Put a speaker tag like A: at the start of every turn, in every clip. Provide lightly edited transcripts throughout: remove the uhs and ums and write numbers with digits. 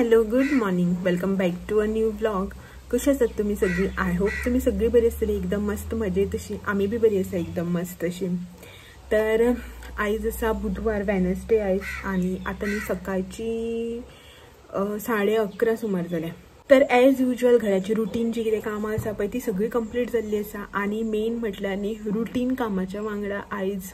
A: Hello good morning, welcome back to a new vlog. कशी आसात तुम्ही सगळी? I hope तुम्ही सगळी बरी आसतली, एकदम मस्त मजेत अशी. आम्ही बी बरी आसा एकदम मस्त अशी. तर आयज आसा बुधवार, वेनसडे आयज, आणि आता न्ही सकाळची 11:30 सुमार जाल्या. तर एज युजल घराची रुटीन जी कितें कामां आसा पळय ती सगळी कंप्लीट जाल्ली आसा. आनी मेन म्हटल्यार न्ही रुटीन कामाच्या वांगडा आयज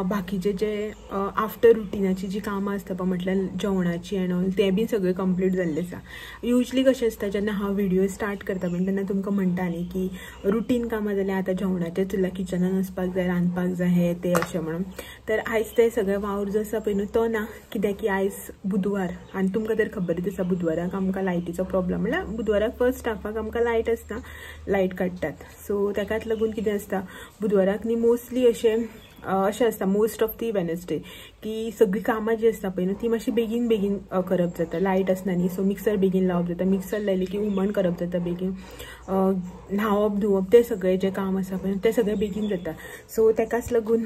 A: बाकीचे जे आफ्टर रुटिनाची जी कामां आसता पळय, म्हटल्यार जेवणाची एंड ऑल, ते बी सगळें कंप्लीट जाल्लें आसा. युजली कशें आसता, जेन्ना हांव व्हिडियो स्टार्ट करता पळय तेन्ना तुमकां म्हणटा न्ही की रुटीन कामां जाल्यार आतां जेवणाचें चुरलां, किचनान वचपाक जाय, रांदपाक जाय, हें तें अशें म्हणून. तर आयज तें सगळें वावर जो आसा पळय न्हू तो ना, कित्याक की आयज बुधवार आनी तुमकां तर खबरीच आसा बुधवाराक आमकां लायटीचो प्रॉब्लम. म्हणल्यार बुधवाराक फर्स्ट हाफाक आमकां लायट आसता, लायट काडटात. सो ताकाच लागून कितें आसता बुधवाराक न्ही मोस्टली अशें अशें आसता, मोस्ट ऑफ the Wednesday की सगळीं कामां जी आसता पळय न्हू ती मातशी बेगीन बेगीन करप जाता. लायट आसना न्ही, सो मिक्सर बेगीन लावप जाता, मिक्सर लायली की हुमण करप जाता बेगीन, न्हांवप धुवप तें सगळें जें काम आसा पळय तें सगळें बेगीन जाता. सो ताकाच लागून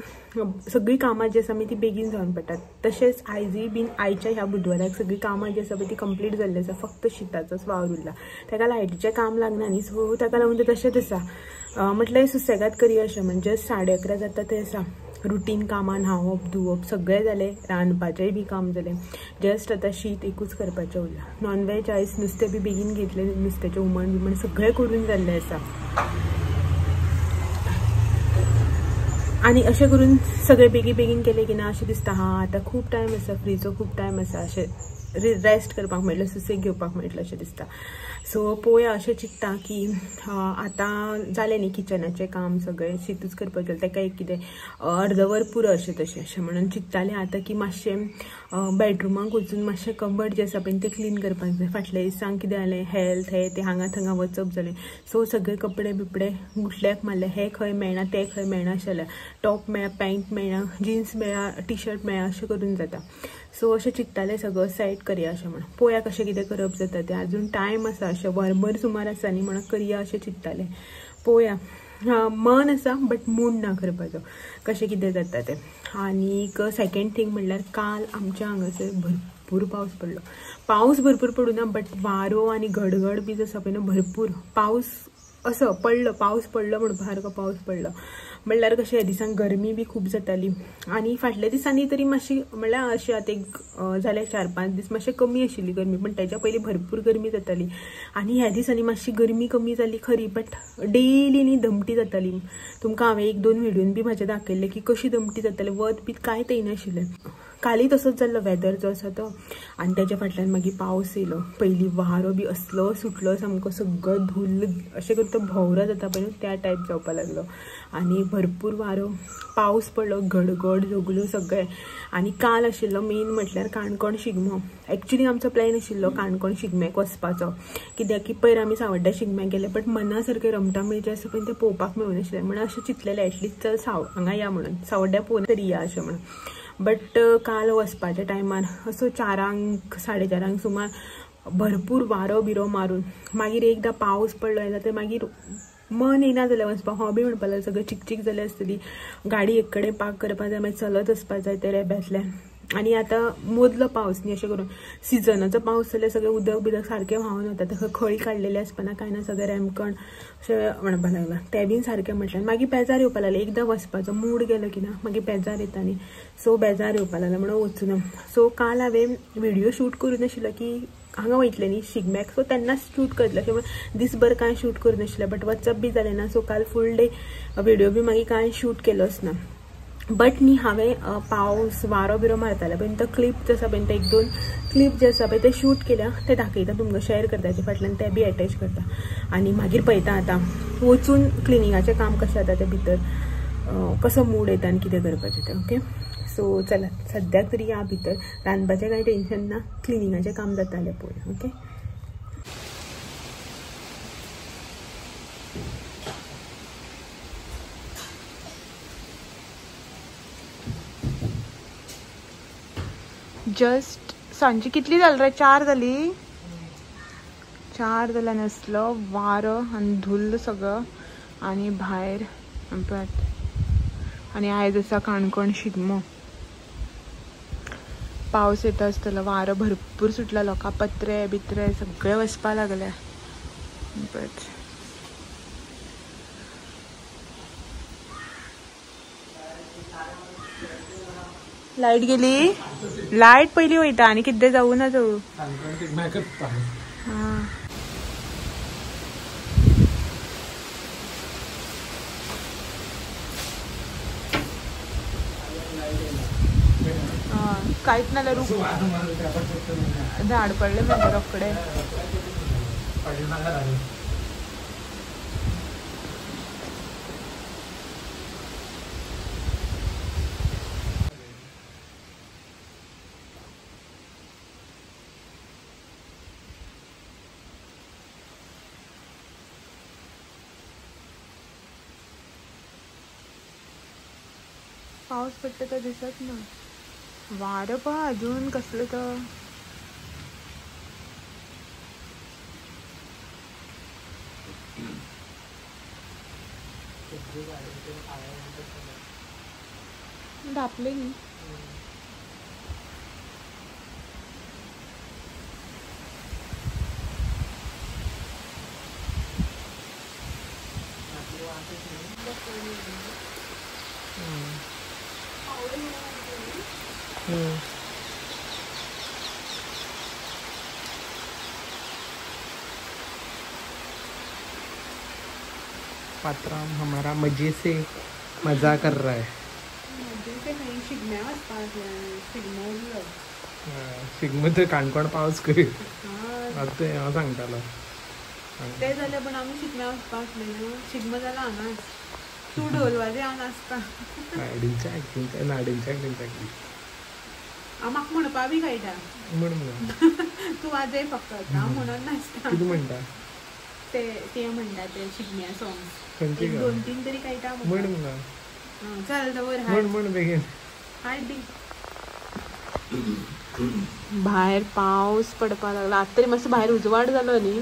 A: सगळीं कामां जी आसा ती बेगीन जावन पडटात. तशेंच आयजूय बीन आयच्या ह्या बुधवाराक सगळीं कामां जी आसा पळय ती कंप्लीट जाल्ली आसा, फक्त शिताचोच वावर उरला. ताका लायटीचें काम लागना न्ही, सो ताका लागून तें तशेंच आसा. म्हटल्यार सुसेगाद करया अशें, म्हणजे 11:30 जाता तें आसा. रुटीन कामां न्हांवप धुवप सगळें जालें, रांदपाचेंय बी काम जालें, जस्ट आतां शीत एकूच करपाचें उरलां. नॉनव्हेज आयज नुस्तें बी बेगीन घेतलें, नुस्त्याचें हुमण बिमण सगळें करून जाल्लें आसा. आनी अशें करून सगळें बेगीन बेगीन केलें की ना अशें दिसता हां आतां खूब टायम आसा, फ्रीचो खूब टायम आसा, अशें रेस्ट करपाक मेळटलें, सुसेग घेवपाक मेळटलें अशें दिसता. सो पळोवया अशें चिंत्ता की आतां जालें न्ही किचनाचें काम सगळें, शितूच करपाक जालें, ताका एक कितें अर्दवर पुरो अशें तशें अशें म्हणून चिंत्तालें आतां की मातशें बेडरुमाक वचून मातशें कबर्ड जें आसा पळय तें क्लीन करपाक जाय. फाटल्या दिसांक कितें जालें, हेल्थ हें तें हांगा थंगा वचप जालें, सो सगळे कपडे बिपडे गुटल्याक मारले, हें खंय मेळना तें खंय मेळना अशें जालें, टॉप मेळा, पॅन्ट मेळना, जिन्स मेळा, टी शर्ट मेळा अशें करून जाता. सो अशें चिंत्तालें सगळं सेट करया अशें म्हणून. पळोवया कशें कितें करप जाता तें, अजून टायम आसा, अशें वरभर सुमार आसा न्ही म्हणून करया अशें चिंत्तालें. पळोवया, मन आसा बट मूड ना करपाचो, कशें कितें जाता तें. आनीक सेकेंड थींग म्हणल्यार काल आमच्या हांगासर भरपूर पावस पडलो. पावस भरपूर पडूं ना बट वारो आनी गडगड बी आसा पळय न्हू भरपूर पावस असो पडलो. पावस पडलो म्हणपा सारको पावस पडलो. म्हणल्यार कशें ह्या दिसांक गरमी बी खूब जाताली आनी फाटल्या दिसांनी तरी मातशी म्हणल्यार अशें आतां एक जाले 4-5 दीस मातशें कमी आशिल्ली गरमी, पण ताच्या पयलीं भरपूर गरमी जाताली. आनी ह्या दिसांनी मातशी गरमी कमी जाली खरी, बट डेली न्ही दमटी जाताली. तुमकां हांवें 1-2 व्हिडियोन बी म्हाजे दाखयल्लें की कशी दमटी जाताली, वत बी कांयच येनाशिल्लें. कालय तसोच जाल्लो वेदर जो आसा तो. आनी तेच्या फाटल्यान मागीर पावस येयलो, पयलीं वारो बी असलो सुटलो सामको, सगळो धुल्ल अशें करून तो भोंवरो जाता पळय त्या टायप जावपा लागलो. आनी भरपूर वारो, पावस पडलो, गडगड जोगलो सगळें. आनी काल आशिल्लो मेन म्हटल्यार काणकोण शिगमो. एक्चुली आमचो प्लॅन आशिल्लो काणकोण शिगम्याक वचपाचो, कित्याक की पयर आमी सावड्ड्या शिगम्याक गेले बट मना सारकें रमटामेळ जें आसा पळय तें पळोवपाक मेळूनाशिल्लें. म्हणून अशें चिंतलेलें एटलिस्ट चल हांगा या म्हणून, सावड्ड्या पळोवन तरी या अशें म्हणून. बट काल वचपाच्या टायमार असो 4-4:30 4:30 सुमार भरपूर वारो बिरो मारून मागीर एकदां पावस पडलो जाल्यार ते मागीर मन येना जालें वचपाक. हांव बी म्हणपाक लागलें सगळें चिकचीक जालें आसतली, गाडी एक कडेन पार्क करपाक जाय, मागीर चलत वचपाक जाय ते रेब्यांतल्यान. आनी आतां मदलो पावस न्ही अशें करून सिजनाचो पावस जाल्यार सगळें उदक बिदक सारकें व्हांवन वता, ताका खळी काडलेली आसपाना कांय ना, सगळें रेमकण अशें म्हणपाक लागलां तें बीन सारकें म्हटल्यार. मागीर बेजार येवपाक लागलें, एकदां वचपाचो मूड गेलो की ना मागीर बेजार येता न्ही, सो बेजार येवपाक लागलो म्हणून वचूना. सो काल हांवें व्हिडियो शूट करूं नाशिल्लो की हांगा वयतलें न्ही शिगम्याक, सो तेन्नाच शूट करतलें अशें म्हणून दिसभर कांय शूट करूं नाशिल्लें, बट वचप बी जालें ना. सो काल फूल डे व्हिडियो बी मागीर कांय शूट केलोच ना. बट न्ही हांवें पावस वारो बिरो मारताले पळय तो क्लिप जे आसा पळय ते 1-2 क्लिप जे आसा पळय ते शूट केल्या, ते दाखयता तुमकां, शेअर करता, ताचे फाटल्यान ते बी एटॅच करता. आनी मागीर पळयता आतां वचून क्लिनिंगाचें काम कशें जाता तें भितर कसो मूड येता आनी कितें करपाचें तें. ओके, सो चला सद्याक तरी ह्या भितर रांदपाचें कांय टेंशन ना, क्लिनिंगाचें काम जातालें पळय. ओके, जस्ट सांजची कितली जाली रे, 4 जाली, 4 जाल्यार आसलो वारो आनी धुल्ल सगळो आनी भायर पळयात. आनी आयज आसा काणकोण शिगमो. पावस येता आसतलो, वारो भरपूर सुटला, लोकां पत्रे बित्रे सगळे वचपा लागले. बट लायट गेली, लायट पयली वयता आनी कितें जावूं ना जावूं. कांयच नाल्यार रूख झाड पडलें म्हणटा रोखडें. पावस पडटा तो दिसत ना, वारो पळय अजून कसलो तो. धापले न्ही.
B: पात्राम हमारा मजे से मजा कर रहा है.
A: मजे से नाही, शिगम्या वचपाक शिगमो उरलो.
B: शिगमो तर काणकोण पावस खंय आतां हांव सांगतालो
A: ते जालें, पूण आमी शिगम्या वचपाक आसलें न्हू. शिगमो जाला हांगाच, तूं ढोल वाजय हांव नाचता.
B: नाडिंच्याक
A: म्हाका म्हणपा बी कळटा.
B: म्हण
A: तूं वाजय फक्त, हांव म्हणून नाचता.
B: कितें म्हणटा
A: ते ते म्हणटा ते शिगम्या सॉंग एक दोन तीन तरी कळटा.
B: म्हण
A: चल दवर
B: म्हण म्हण बेगीन.
A: हाय बी. भायर पावस पडपाक लागला आतां तरी मातसो भायर उजवाड जालो न्ही,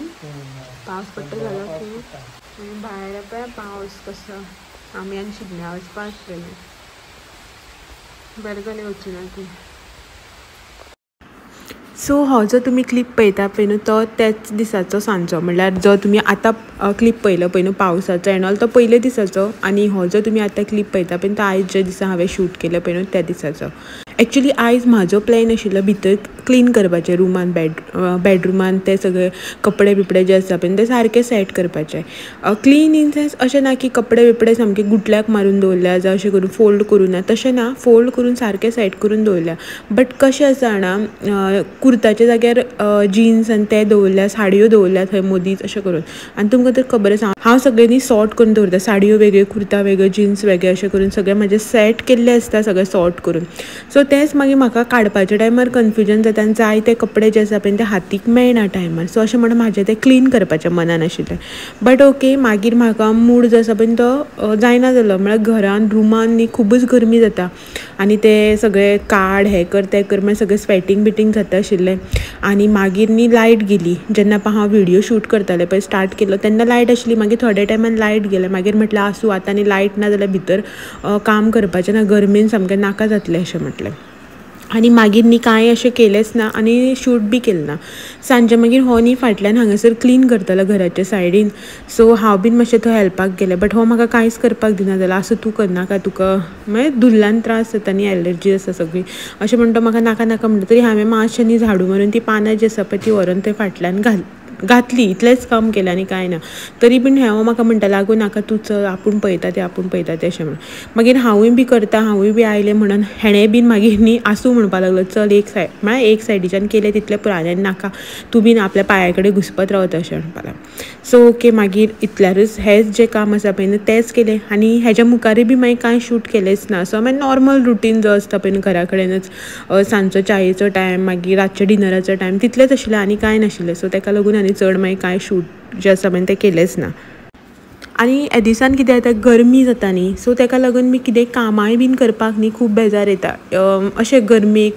A: पावस पडटा जालो की भायर पळय पावस कसो. आमी आनी शिगम्या वचपा आसलेले, बरें जालें वचूना ती. सो हो जो तुमी क्लिप पळयता पळय न्हू तो त्याच दिसाचो सांजचो, म्हणल्यार जो तुमी आतां क्लिप पळयलो पळय न्हू पावसाचो एंड ऑल तो पयले दिसाचो, आनी हो जो तुमी आतां क्लिप पळयता पळय तो आयज ज्या दिसा हांवें शूट केलें पळय न्हू त्या दिसाचो. एक्चुली आयज म्हाजो प्लॅन आशिल्लो भितर क्लीन करपाचें रुमान, बेडरुमान ते सगळे कपडे बिपडे जे आसा पळय ते सारके सेट करपाचे. क्लीन इन सेन्स अशें ना की कपडे बिपडे सामके गुटल्याक मारून दवरल्या जावं अशें करून फोल्ड करूं ना, तशें ना, फोल्ड करून सारके सेट करून दवरल्या. बट कशें आसा जाणा, कुर्ताच्या जाग्यार जिन्स आनी ते दवरल्या, साडयो दवरल्या थंय मदींच अशें करून. आनी तुमकां तर खबर आसा हांव सगळ्यांनी सॉर्ट करून दवरता, साडयो वेगळ्यो, कुर्ता वेगळ्यो, जिन्स वेगळे, अशें करून सगळें म्हाजें सेट केल्लें आसता सगळें सॉर्ट करून. सो तेंच मागीर म्हाका काडपाच्या टायमार कन्फ्युजन जाता आनी जाय ते कपडे जे आसा पळय ते हातीक मेळना टायमार. सो अशें म्हणून म्हाजें तें क्लीन करपाचें मनान आशिल्लें. बट ओके मागीर म्हाका मूड जो आसा पळय तो जायना जालो, म्हळ्यार घरान रुमान न्ही खुबूच गरमी जाता आनी ते सगळे काड हें कर तें कर, मागीर सगळें स्वेटींग बिटींग जाता आशिल्लें. आनी मागीर न्ही लायट गेली, जेन्ना पळय हांव व्हिडियो शूट करतालें पळय स्टार्ट केलो तेन्ना लायट आशिल्ली, मागीर थोड्या टायमान लायट गेले. मागीर म्हटलें आसूं आतां आनी लायट ना जाल्यार भितर काम करपाचें ना, गरमेन सामकें नाका जातलें अशें म्हटलें. आनी मागीर न्ही कांय अशें केलेंच ना आनी शूट बी केलें ना. सांजे मागीर हो न्ही फाटल्यान हांगासर क्लीन करतालो घराच्या सायडीन, सो हांव बीन मातशें थंय हेल्पाक गेलें. बट हो म्हाका कांयच करपाक दिना जालो, आसूं तूं करनाका, तुका मागीर धुल्लान त्रास जाता न्ही, एलर्जी आसा सगळी अशें म्हणटा म्हाका नाका नाका म्हणटा. तरी हांवें मातशें न्ही झाडू मारून ती पानां जी आसा पळय ती व्हरून थंय फाटल्यान घातली, इतलेंच काम केलें आनी कांय ना. तरी बीन हांव म्हाका म्हणटालें आगो नाका तूं चल, आपूण पळयता तें, आपूण पळयता तें अशें म्हणून. मागीर हांवूय बी करता, हांवूय बी आयलें म्हणून हेणें बीन मागीर न्ही आसूं म्हणपाक लागलो, चल एक सायड म्हळ्यार एक सायडीच्यान केलें तितलें पुरो आनी नाका तूं बीन आपल्या पांया कडेन घुसपत रावता अशें म्हणपाक लागलो. सो ओके मागीर इतल्यारूच हेंच जें काम आसा पळय न्हू तेंच केलें आनी हेज्या मुखारूय बी मागीर कांय शूट केलेंच ना. सो मागीर नॉर्मल रुटीन जो आसता पळय न्हू घरा कडेनच सांजचो च्यायेचो टायम, मागीर रातचो डिनराचो टायम, तितलेंच आशिल्लें आनी कांय नाशिल्लें. सो तेका लागून आनी चड मागीर कांय शूट जें आसा पळय तें केलेंच ना. आनी ह्या दिसान कितें जाता गरमी जाता न्ही, सो तेका लागून मी कितें कामांय बीन करपाक न्ही खूब बेजार येता, अशें गरमेक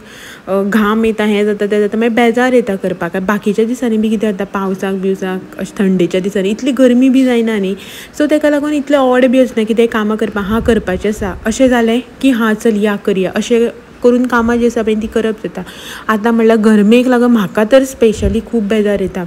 A: घाम येता, हें जाता तें जाता, मागीर बेजार येता करपाक. बाकीच्या दिसांनी बी कितें जाता पावसाक बिवसाक अशें थंडेच्या दिसांनी इतली गरमी बी जायना न्ही, सो तेका लागून इतलें ओड बी आसना कितें कामां करपाक, हां करपाचें आसा अशें जालें की हां चल या करया अशें करून कामां जी आसा पळय ती करप जाता. आतां म्हणल्यार गरमेक लागून म्हाका तर स्पेशली खूब बेजार येता.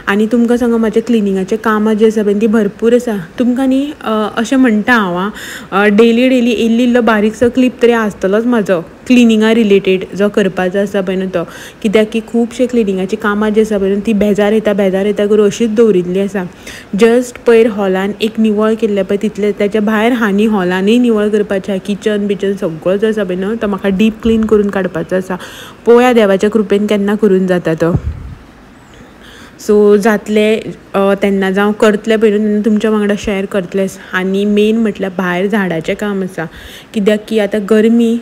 A: आनी तुमकां सांगू म्हाजें क्लिनिंगाचें कामां जी आसा पळय ती भरपूर आसा. तुमकां न्ही अशें म्हणटा हांव डेली डेली इल्लो इल्लो बारीकसो क्लिप तरी आसतलोच म्हाजो क्लिनिंगा रिलेटेड जो करपाचो आसा पळय न्हू तो, कित्याक की खुबशे क्लिनिंगाची कामां जी आसा पळय न्हू ती बेजार येता बेजार येता करून अशीच दवरिल्ली आसा. जस्ट पयर हॉलान एक निवळ केल्लें पळय तितलें, ताच्या भायर हानी हॉलानूय निवळ करपाचें, किचन बिचन सगळो जो आसा पळय न्हू तो म्हाका डीप क्लीन करून काडपाचो आसा. पळोवया देवाच्या कृपेन केन्ना करून जाता तो. सो जातले तेन्ना जावं करतलें पळय न्हू तेन्ना तुमच्या वांगडा शेअर करतलेंच. आनी मेन म्हटल्यार भायर झाडाचें काम आसा, कित्याक की आतां गरमी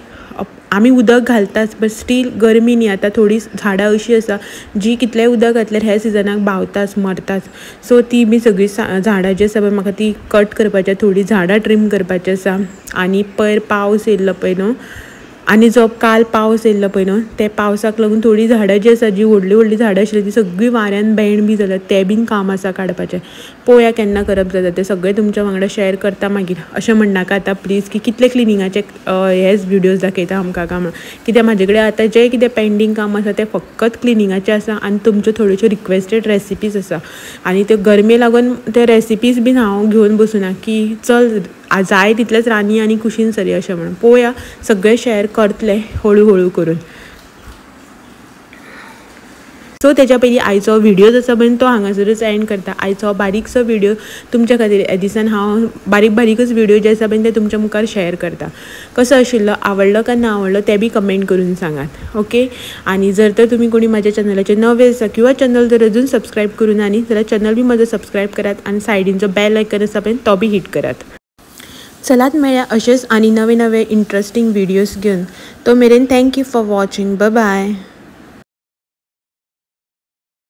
A: आमी उदक घालताच बट स्टील गरमी न्ही आतां थोडी झाडां अशीं आसा जी कितलेंय उदक घातल्यार ह्या सिजनाक बावताच मरताच. सो ती बी सगळीं झाडां जी आसा पळय म्हाका ती कट करपाची, थोडीं झाडां ट्रीम करपाची आसा. आनी पयर पावस येयल्लो पळय न्हू, आनी जो काल पावस येयल्लो पळय न्हू ते पावसाक लागून थोडीं झाडां जी आसा जी व्हडलीं व्हडलीं झाडां आशिल्लीं ती सगळीं वाऱ्यान बेंड बी जाल्यात, तें बीन काम आसा काडपाचें. पळोवया केन्ना करप जाता तें सगळें तुमच्या वांगडा शेअर करता मागीर. अशें म्हणनाका आतां प्लीज की कितले क्लिनिंगाचे हेच व्हिडियोज दाखयता आमकां काय म्हणून, कित्याक म्हाजे कडेन आतां जें कितें पेंडींग काम आसा तें फकत क्लिनिंगाचें आसा आनी तुमच्यो थोड्योश्यो रिक्वेस्टेड रेसिपीज आसा. आनी त्यो गरमे लागून ते रेसिपीज बीन हांव घेवन बसुना की चल जाय तितलेंच रांदी आनी कुशीन सरी अशें म्हणून. पळोवया सगळें शेअर करतलें हळू हळू करून. सो तेच्या पयलीं आयचो व्हिडियो जो आसा पळय तो हांगासरूच एंड करता. आयचो बारीकसो व्हिडियो तुमच्या खातीर, ह्या दिसान हांव बारीक बारीकच व्हिडियो जे आसा पळय ते तुमच्या मुखार शेअर करता. कसो आशिल्लो, आवडलो काय ना आवडलो तें बी कमेंट करून सांगात ओके. आनी जर तर तुमी कोणी म्हाज्या चॅनलाचेर नवे आसा किंवा चॅनल जर अजून सबस्क्रायब करूं ना न्ही जाल्यार चॅनल बी म्हजो सबस्क्रायब करात आनी सायडीन जो बेल आयकन आसा पळय तो बी हिट करात. चलात मेळया अशेंच आनी नवे नवे इंट्रस्टींग व्हिडियोज घेवन. तो मेरेन thank you for watching, bye.